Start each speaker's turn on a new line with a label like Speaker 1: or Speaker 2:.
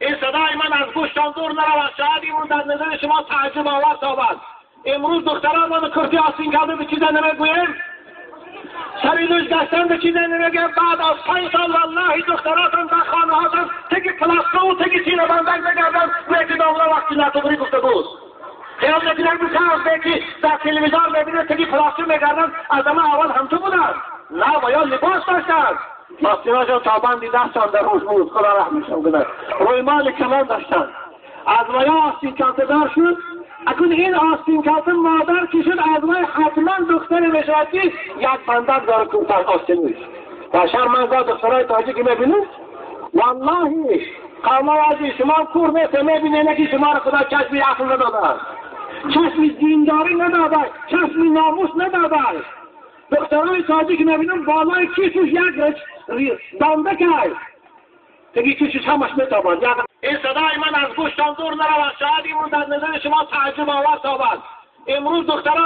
Speaker 1: این صدای من از گوشتان دور نرود، شاید امروز در نظر شما تعجب آور تابد. امروز دختران من کرتی آستین کرده به چیزا نمیگویم، سری لوش گشتن به چیزا نمیگم. بعد از 5 سال والله دختراتان در خانه هاتان تکی پلاسکو و تکی سینه بندک بگردن و یکی داملا وقتی نتوبری گفته بود. خیال نکنن بکنم که در تلویزیون ببینه تکی پلاسکو میگردن، از همه اول هم تو بودن، نه و یا لباس داشتن. آستیناشان تا بندی دستشان در روش بود، خدا رحمشان کنه، رویمال کلان داشتن. از ویا آستین کلته دار شد. اکنون این آستین کلته مادر که شد، از وی حتما دختر میشود که یک بندک داره کوتاه آستینش. بشر من گاه دخترای تاجیک میبینم، والله قوم عزیز شما کور نیست، میبینه که شما را خدا چشمی عقل نداده، چشمی دینداری نداده، چشمی ناموس نداده. دخترای تاجیک میبینم بالای کیسش یک رچ دنده کرد تگی کیسش همش میتابد. این صدای من از گوشتان دور نرود، شاید امروز در نظر شما تعجب آور تابد. امروز دختران